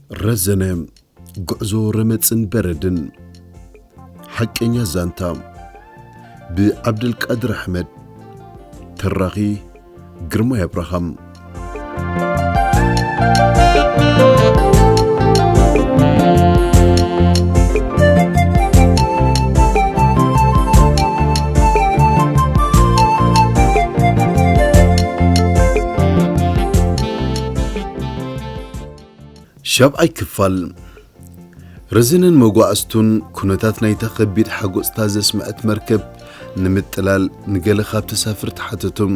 ረዘነ፣ ጉዕዞ ረመጽን በረድን። ሓቀኛ ዛንታ፣ ብዓብደልቃድር ኣሕመድ። ተራኺ፣ ግርማይ ኣብርሃም። ሻብዓይ ክፋል። ረዘነን መጓዕዝቱን ኩነታት ናይታ ከቢድ ሓጎጽታ ዘስምዐት መርከብ ንምጥላል ንገለ ካብ ተሳፍርቲ ሓተቶም።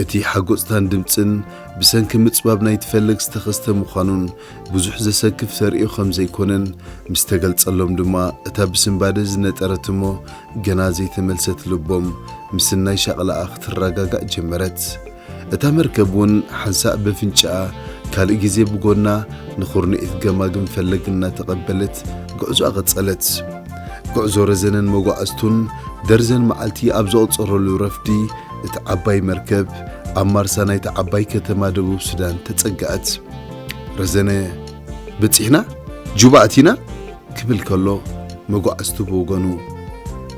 እቲ ሓጎጽታን ድምጽን ብሰንኪ ምጽባብ ናይቲ ፈለግ ዝተኸስተ ምዃኑን ብዙሕ ዘሰክፍ ተርእዮ ከም ዘይኮነን ምስ ተገልጸሎም ድማ፣ እታ ብስንባደ ዝነጠረት እሞ ገና ዘይተመልሰት ልቦም ምስናይ ሻቕላኣ ክትረጋጋእ ጀመረት። እታ መርከብ እውን ሓንሳእ በፍንጫኣ፣ ካልእ ግዜ ብጎና ንኹርንዒት ገማግም ፈለግ እናተቐበለት ጉዕዞኣ ቀጸለት። ጉዕዞ ረዘነን መጓዕዝቱን ደርዘን መዓልቲ ኣብ ዘቑጸረሉ ረፍዲ፣ እታ ዓባይ መርከብ ኣብ ማርሳ ናይታ ዓባይ ከተማ ደቡብ ሱዳን ተጸግዐት። ረዘነ፣ "በጺሕና? ጁባ ኣቲና?" ክብል ከሎ፣ መጓዕዝቱ ብወገኑ፣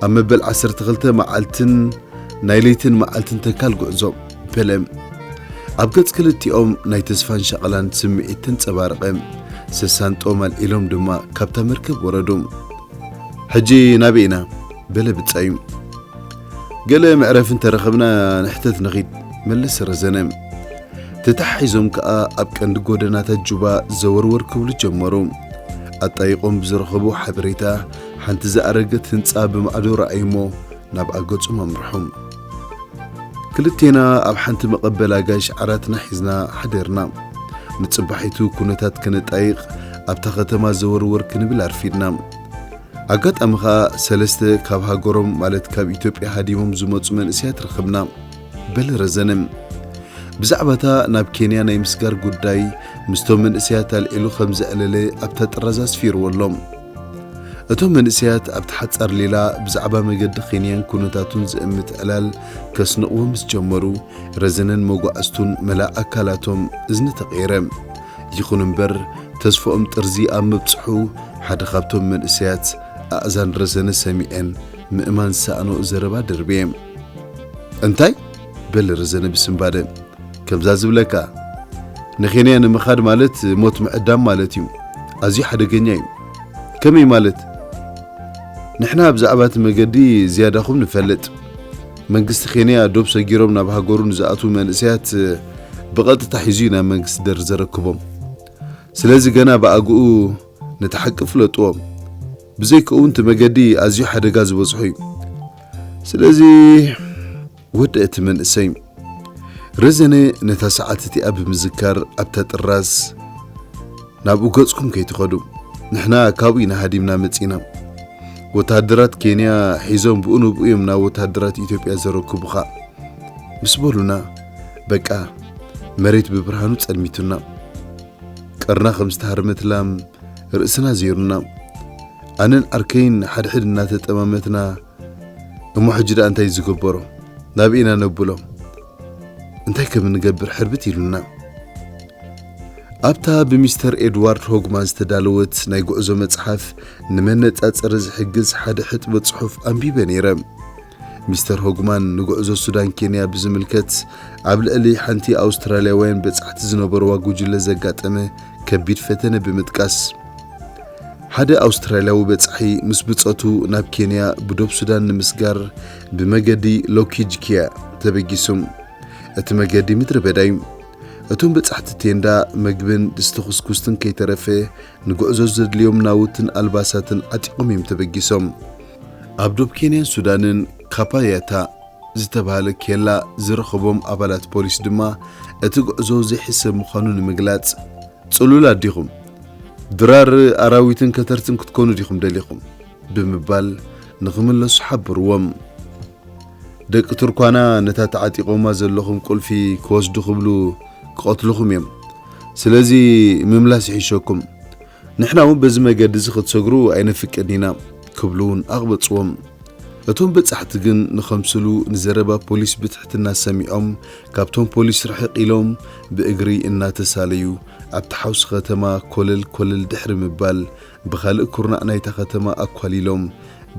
"ኣብ መበል ዓሰርተ ክልተ መዓልትን ናይ ለይትን መዓልትን ተካል ጉዕዞ" በለ። ኣብ ገጽ ክልቲኦም ናይ ተስፋን ሻቕላን ስምዒት ተንጸባረቐ። ሰሳንጦም ኣልዒሎም ድማ ካብታ መርከብ ወረዱ። "ሕጂ ናበይ ኢና?" በለ ብጻዩ። "ገለ መዕረፊ እንተረኸብና ንሕተት ንኺድ" መለሰ ረዘነ። ተተሓሒዞም ከኣ ኣብ ቀንዲ ጎደናታት ጁባ ዘወርወር ክብሉ ጀመሩ። ኣጣይቖም ብዝረኸቡ ሓበሬታ፣ ሓንቲ ዝኣረገት ህንጻ ብማዕዶ ረኣዩሞ ናብኣ ገጾም ኣምርሑ። ክልቴና ኣብ ሓንቲ መቐበል ኣጋይሽ ዓራትና ሒዝና ሓደርና። ንጽባሒቱ ኩነታት ከነጣይቕ ኣብታ ከተማ ዘወርወር ክንብል ኣርፊድና። ኣጋጣሚ ኸኣ ሰለስተ ካብ ሃገሮም፣ ማለት ካብ ኢትዮጵያ ሃዲሞም ዝመጹ መንእሰያት ረኸብና። በለ ረዘነ። ብዛዕባታ ናብ ኬንያ ናይ ምስጋር ጉዳይ ምስቶም መንእሰያት ኣልዒሉ ከም ዘዕለለ ኣብታ ጥራዝ ኣስፊርዎ ኣሎ። እቶም መንእሰያት ኣብቲ ሓጻር ሌላ ብዛዕባ መገዲ ኬንያን ኩነታቱን ዘእምት ዕላል ከስንቕዎ ምስ ጀመሩ፣ ረዘነን መጓዕዝቱን መላእ ኣካላቶም እዝኒ ተቐይረ። ይኹን እምበር፣ ተስፋኦም ጥርዚ ኣብ ምብጽሑ፣ ሓደ ካብቶም መንእሰያት ኣእዛን ረዘነ ሰሚዐን ምእማን ዝሰኣኖ ዘረባ ደርብየ። "እንታይ?" በለ ረዘነ ብስንባደ። "ከምዛ ዝብለካ፣ ንኬንያ ንምኻድ ማለት ሞት ምዕዳም ማለት እዩ። ኣዝዩ ሓደገኛ እዩ።" "ከመይ ማለት?" "ንሕና ብዛዕባ እቲ መገዲ ዝያዳኹም ንፈልጥ። መንግስቲ ኬንያ ዶብ ሰጊሮም ናብ ሃገሩ ንዝኣትዉ መንእሰያት ብቐጥታ ሒዙ እዩ ናብ መንግስቲ ደርግ ዘረክቦም። ስለዚ ገና ብኣግኡ ነቲ ሓቂ ፍለጥዎ። ብዘይክኡ እውን እቲ መገዲ ኣዝዩ ሓደጋ ዝበዝሖ እዩ። ስለዚ" ወደ እቲ መንእሰይ። ረዘነ ነታ ሰዓት እቲኣ ብምዝካር ኣብታ ጥራዝ፣ "ናብኡ ገጽኩም ከይትኸዱ፣ ንሕና ካብኡ ኢና ሃዲምና መጺና። ወተሃደራት ኬንያ ሒዞም ብኡ ንብኡ እዮም ናብ ወተሃደራት ኢትዮጵያ ዘረክቡኻ" ምስ በሉና፣ በቃ መሬት ብብርሃኑ ጸልሚቱና። ቀርና ከም ዝተሃርመት ላም ርእስና ዘይሩና። ኣነን ዓርከይን ሓድሕድ እናተጠማመትና፣ "እሞ ሕጂ ደኣ እንታይ ዝግበሮ? ናበይ ኢና ነብሎ? እንታይ ከም እንገብር ሕርብት" ኢሉና። ኣብታ ብሚስተር ኤድዋርድ ሆግማን ዝተዳለወት ናይ ጉዕዞ መጽሓፍ ንመነጻጸሪ ዝሕግዝ ሓደ ሕጥበ ጽሑፍ ኣንቢበ ነይረ። ሚስተር ሆግማን ንጉዕዞ ሱዳን ኬንያ ብዝምልከት ኣብ ልዕሊ ሓንቲ ኣውስትራልያውያን በጻሕቲ ዝነበርዋ ጉጅለ ዘጋጠመ ከቢድ ፈተነ ብምጥቃስ፣ ሓደ ኣውስትራልያዊ በጻሒ ምስ ብጾቱ ናብ ኬንያ ብዶብ ሱዳን ንምስጋር ብመገዲ ሎኪጅኪያ ተበጊሱ። እቲ መገዲ ምድረ በዳ እዩ። እቶም በጻሕቲ ቴንዳ፣ መግብን ድስቲ ኩስኩስትን ከይተረፈ ንጉዕዞ ዘድልዮም ናውትን ኣልባሳትን ዓጢቖም እዮም ተበጊሶም። ኣብ ዶብ ኬንያን ሱዳንን ካፓያታ ዝተባህለ ኬላ ዝረኸቦም ኣባላት ፖሊስ ድማ፣ እቲ ጉዕዞ ዘይሕሰብ ምዃኑ ንምግላጽ፣ "ጽሉላት ዲኹም? ድራር ኣራዊትን ከተርትን ክትኮኑ ዲኹም ደሊኹም?" ብምባል ንኽምለሱ ሓብርዎም። "ደቂ ቱርኳና ነታ ተዓጢቖማ ዘለኹም ቁልፊ ክወስዱ ክብሉ ክቐትልኹም እዮም። ስለዚ ምምላስ ይሕሸኩም። ንሕና እውን በዚ መገዲ እዚ ክትሰግሩ ኣይነፍቅድን ኢና" ክብሉ እውን ኣቕበጽዎም። እቶም በጻሕቲ ግን ንኸምስሉ ንዘረባ ፖሊስ ብትሕትና ሰሚዖም፣ ካብቶም ፖሊስ ርሕቕ ኢሎም ብእግሪ እናተሳለዩ ኣብቲ ሓውሲ ከተማ ኮለል ኮለል ድሕሪ ምባል፣ ብኻልእ ኩርናዕ ናይታ ከተማ ኣኳሊሎም፣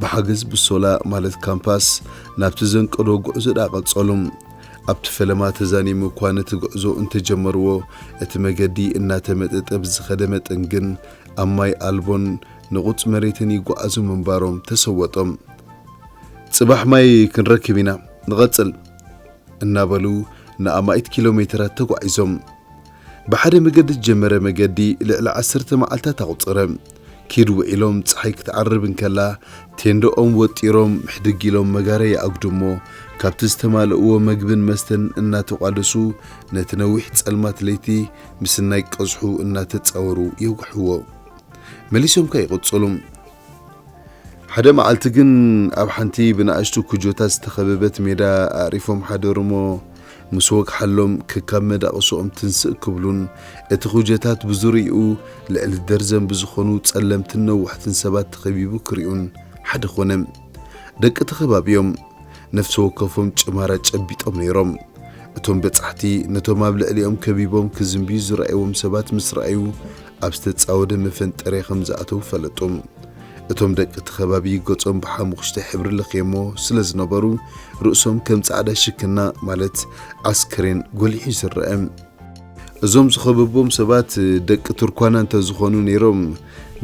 ብሓገዝ ብሶላ ማለት ካምፓስ ናብቲ ዘንቀዶ ጉዕዞ ደኣ ቀጸሉ። ኣብቲ ፈለማ ተዛኒሙ እኳ ነቲ ጉዕዞ እንተጀመርዎ፣ እቲ መገዲ እናተመጠጠ ብዝኸደ መጠን ግን ኣብ ማይ ኣልቦን ንቑጽ መሬትን ይጓዓዙ ምንባሮም ተሰወጦም። "ጽባሕ ማይ ክንረክብ ኢና፣ ንቐጽል" እናበሉ ንኣማኢት ኪሎ ሜተራት ተጓዒዞም። ብሓደ መገዲ ዝጀመረ መገዲ ልዕሊ ዓሰርተ መዓልታት ኣቑጸረ። ኪድ ውዒሎም ጸሓይ ክትዓርብ እንከላ ቴንዶኦም ወጢሮም ሕድግ ኢሎም መጋረይ ይኣጉዱ እሞ ካብቲ ዝተማልእዎ መግብን መስተን እናተቋደሱ ነቲ ነዊሕ ጸልማት ለይቲ ምስናይ ቀዝሑ እናተጻወሩ የውግሕዎ። መሊሶም ከኣ ይቕጽሉ። ሓደ መዓልቲ ግን ኣብ ሓንቲ ብንኣሽቱ ኩጆታት ዝተኸበበት ሜዳ ኣዕሪፎም ሓደሩ እሞ ምስ ወግሓሎም ከካብ መዳቕሶኦም ትንስእ ክብሉን እቲ ኩጀታት ብዙርይኡ ልዕሊ ደርዘን ብዝኾኑ ጸለምትን ነዋሕትን ሰባት ተኸቢቡ ክሪኡን ሓደ ኾነ። ደቂ እቲ ከባቢ እዮም። ነፍሲ ወከፎም ጭማራ ጨቢጦም ነይሮም። እቶም በጻሕቲ ነቶም ኣብ ልዕሊኦም ከቢቦም ክዝንብዩ ዝረኣይዎም ሰባት ምስ ረኣዩ ኣብ ዝተጻወደ መፈንጠርያ ከም ዝኣተዉ ፈለጡ። እቶም ደቂ እቲ ከባቢ ገጾም ብሓሙኽሽታይ ሕብሪ ለኽየሞ ስለ ዝነበሩ ርእሶም ከም ጻዕዳ ሽክና ማለት ዓስከሬን ጎሊሑ እዩ ዝረአ። እዞም ዝኸበቦም ሰባት ደቂ ቱርኳና እንተዝኾኑ ነይሮም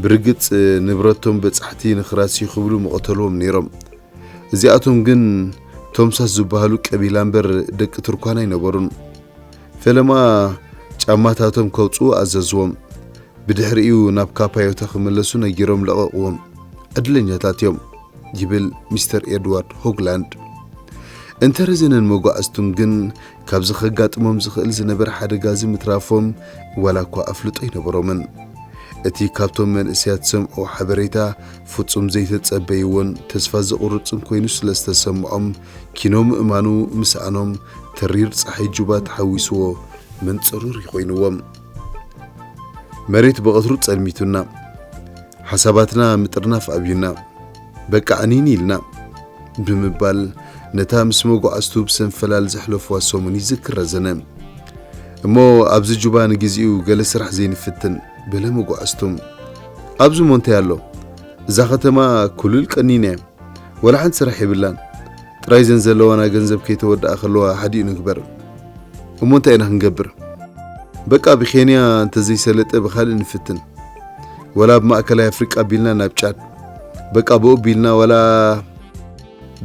ብርግጽ ንብረቶም በጻሕቲ ንኽራስዩ ክብሉ ምቐተልዎም ነይሮም። እዚኣቶም ግን ቶምሳስ ዝበሃሉ ቀቢላ እምበር ደቂ ቱርኳን ኣይነበሩን። ፈለማ ጫማታቶም ከውጽኡ ኣዘዝዎም። ብድሕሪኡ ናብ ካፓዮታ ክምለሱ ነጊሮም ለቐቕዎም። ዕድለኛታት እዮም ይብል ሚስተር ኤድዋርድ ሆግላንድ። እንተ ረዘነን መጓዕዝቱን ግን ካብዚ ከጋጥሞም ዝኽእል ዝነበረ ሓደጋ እዚ ምትራፎም ዋላ እኳ ኣፍልጦ ኣይነበሮምን። እቲ ካብቶም መንእሰያት ዝሰምዕዎ ሓበሬታ ፍጹም ዘይተጸበይዎን ተስፋ ዘቑርጽን ኮይኑ ስለ ዝተሰምዖም ኪኖ ምእማኑ ምስኣኖም ተሪር ጸሓይ ጁባ ተሓዊስዎ መንጸሩሪ ኮይንዎም። መሬት ብቐትሩ ጸልሚቱና፣ ሓሳባትና ምጥርናፍ ኣብዩና፣ በቃ ዕኒኒ ኢልና ብምባል ነታ ምስ መጓዕዝቱ ብሰንፈላል ዘሕለፍዋ ሰሙን ይዝክር ረዘነ። እሞ ኣብዚ ጁባ ንግዚኡ ገለ ስራሕ ዘይንፍትን በለ መጓዕዝቱ። ኣብዚ እሞ እንታይ ኣሎ? እዛ ከተማ ኩልል ቀኒና እያ። ወላ ሓንቲ ስራሕ የብላን። ጥራይ ዘን ዘለዋና ገንዘብ ከይተወድኣ ከለዋ ሓዲኡ ንግበር። እሞ እንታይ ኢና ክንገብር? በቃ ብኬንያ እንተዘይሰለጠ ብኻልእ ንፍትን። ወላ ኣብ ማእከላይ ኣፍሪቃ ኣቢልና ናብ ጫድ። በቃ ብኡ ኣቢልና ወላ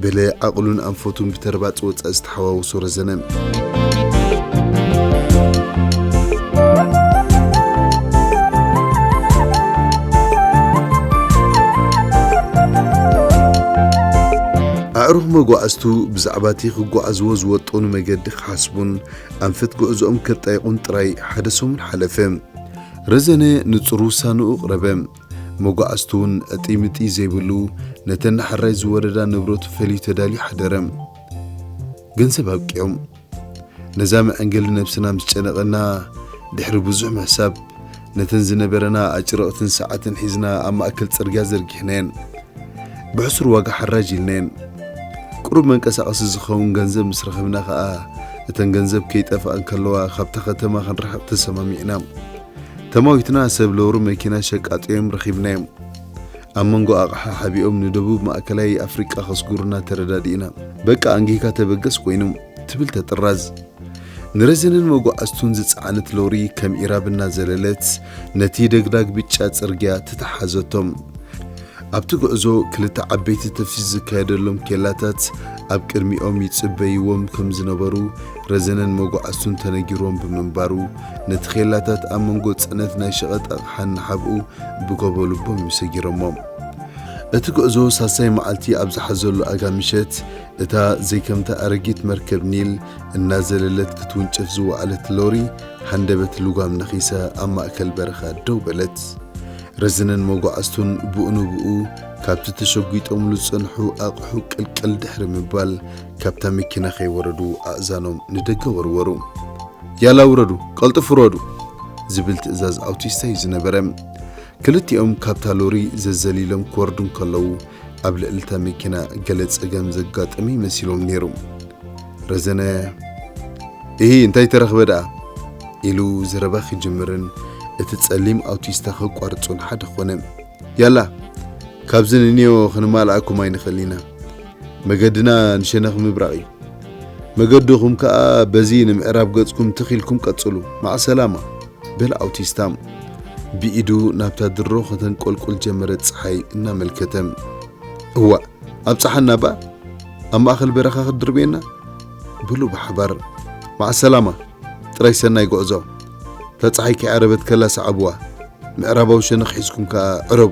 በለ ዓቕሉን ኣንፈቱን ብተርባጽ ወጻኢ ዝተሓዋወሶ ረዘነ። ኣዕሩኽ መጓዕዝቱ ብዛዕባ እቲ ክጓዓዝዎ ዝወጠኑ መገዲ ክሓስቡን ኣንፈት ጉዕዞኦም ከጣይቑን ጥራይ ሓደ ሰሙን ሓለፈ። ረዘነ ንጹር ውሳንኡ ኣቕረበ። መጓዕዝቱ እውን ዕጥይምጥይ ዘይብሉ ነተን ንሓራይ ዝወረዳ ንብረቱ ፈልዩ ተዳልዩ ሓደረ። ገንዘብ ኣብቂዑ። ነዛ መዐንገሊ ነብስና ምስ ጨነቐና፣ ድሕሪ ብዙሕ ምሕሳብ፣ ነተን ዝነበረና ኣጭርቕትን ሰዓትን ሒዝና ኣብ ማእከል ጽርግያ ዘርጊሕናየን። ብሕሱር ዋጋ ሓራጅ ኢልናየን። ቁሩብ መንቀሳቐሲ ዝኸውን ገንዘብ ምስ ረኸብና ኸኣ፣ እተን ገንዘብ ከይጠፍኣ እንከለዋ፣ ካብታ ከተማ ክንርሕቕ ተሰማሚዕና። ተማዊትና ሰብ ለውሪ መኪና ሸቃጢኦም ረኺብናዮም። ኣብ መንጎ ኣቕሓ ሓቢኦም ንደቡብ ማእከላይ ኣፍሪቃ ከስጉሩና ተረዳዲእና። በቃ ኣንጊህካ ተበገስ ኮይኑ ትብል ተጥራዝ። ንረዘነን መጓዕዝቱን ዝጸዓነት ሎሪ ከም ኢራብ እናዘለለት ነቲ ደግዳግ ብጫ ጽርግያ ተተሓዘቶም። ኣብቲ ጉዕዞ ክልተ ዓበይቲ ተፍሲ ዝካየደሎም ኬላታት ኣብ ቅድሚኦም ይጽበይዎም ከም ዝነበሩ ረዘነን መጓዕዝቱን ተነጊርዎም ብምንባሩ፣ ነቲ ኬላታት ኣብ መንጎ ጽዕነት ናይ ሸቐጥ ኣቕሓ እናሓብኡ ብጎቦ ልቦም እዩ ሰጊሮሞ። እቲ ጉዕዞ ሳልሳይ መዓልቲ ኣብ ዝሓዘሉ ኣጋ ምሸት፣ እታ ዘይከምታ ኣረጊት መርከብ ኒል እናዘለለት ክትውንጨፍ ዝወዓለት ሎሪ፣ ሃንደበት ልጓም ነኺሳ ኣብ ማእከል በረኻ ደው በለት። ረዘነን መጓዕዝቱን ብኡ ንብኡ ካብቲ ተሸጒጦምሉ ዝጸንሑ ኣቕሑ ቅልቅል ድሕሪ ምባል፣ ካብታ መኪና ከይወረዱ ኣእዛኖም ንደገ ወርወሩ። "ያላ ውረዱ፣ ቀልጥፍ ውረዱ!" ዝብል ትእዛዝ ኣውቲስታ እዩ ዝነበረ። ክልቲኦም ካብታ ሎሪ ዘዘሊሎም ክወርዱ እንከለዉ፣ ኣብ ልዕሊ እታ መኪና ገለ ጸገም ዘጋጠመ ይመሲሎም ነይሩ። ረዘነ፣ "እሂ፣ እንታይ ተረኽበ ደኣ?" ኢሉ ዘረባ ክጅምርን እቲ ጸሊም ኣውቲስታ ከቋርጾን ሓደ ኾነ። "ያላ፣ ካብዚ ንንዮ ክንማልኣኩም ኣይንኽእልን ኢና። መገድና ንሸነኽ ምብራቕ እዩ። መገድኹም ከኣ በዚ ንምዕራብ ገጽኩም ትኽ ኢልኩም ቀጽሉ። ማዕሰላማ!" በለ ኣውቲስታ፣ ብኢዱ ናብታ ድሮ ከተንቆልቁል ጀመረት ጸሓይ እናመልከተ። "እዋእ፣ ኣብጽሓና እባ፣ ኣብ ማእከል በረኻ ክትድርብየና?" በሉ ብሓባር። "ማዕሰላማ፣ ጥራይ ሰናይ ጉዕዞ። እታ ጸሓይ ከይዓረበት ከላ ሰዓብዋ፣ ምዕራባዊ ሸነኽ ሒዝኩም ከኣ ዕረቡ።"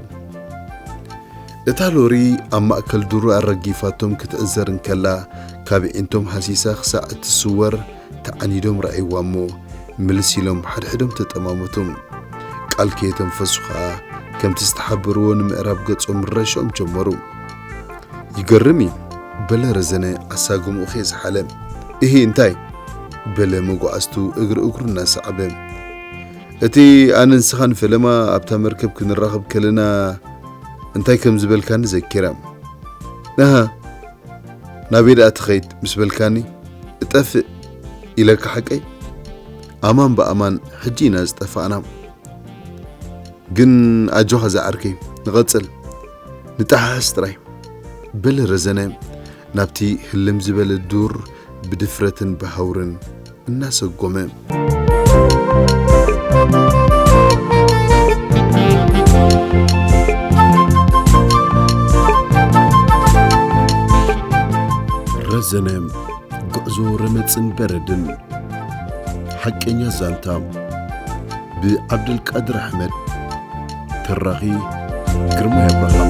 እታ ሎሪ ኣብ ማእከል ዱር ኣረጊፋቶም ክትዕዘር እንከላ፣ ካብ ኣዒንቶም ሃሲሳ ክሳዕ እትስወር ተዓኒዶም ረኣይዋ እሞ፣ ምልስ ኢሎም ሓድሕዶም ተጠማመቱ። ቃል ከየተንፈሱ ኸኣ፣ ከምቲ ዝተሓበርዎ ንምዕራብ ገጾም ምረሻኦም ጀመሩ። "ይገርም እዩ!" በለ ረዘነ ኣሳጉምኡ ከየዝሓለ። "እሂ፣ እንታይ?" በለ መጓዕዝቱ እግሪ እግሩ እናሰዓበ። "እቲ ኣነ ንስኻን ፈለማ ኣብታ መርከብ ክንራኸብ ከለና እንታይ ከም ዝበልካኒ ዘኪረ። ኣሃ፣ ናበይ ደኣ ትኸይድ ምስ በልካኒ፣ እጠፍእ ኢለካ ሓቀይ? ኣማን ብኣማን ሕጂ ኢና ዝጠፋእና። ግን ኣጆኻ ዝዓርከይ፣ ንቐጽል፣ ንጠሓሕስ ጥራይ።" በለ ረዘነ ናብቲ ህልም ዝበለ ዱር ብድፍረትን ብሃውርን እናሰጎመ። ረዘነ፣ ጉዕዞ ረመጽን በረድን። ሓቀኛ ዛንታ፣ ብዓብደልቃድር ኣሕመድ። ተራኺ፣ ግርማይ ኣብርሃም።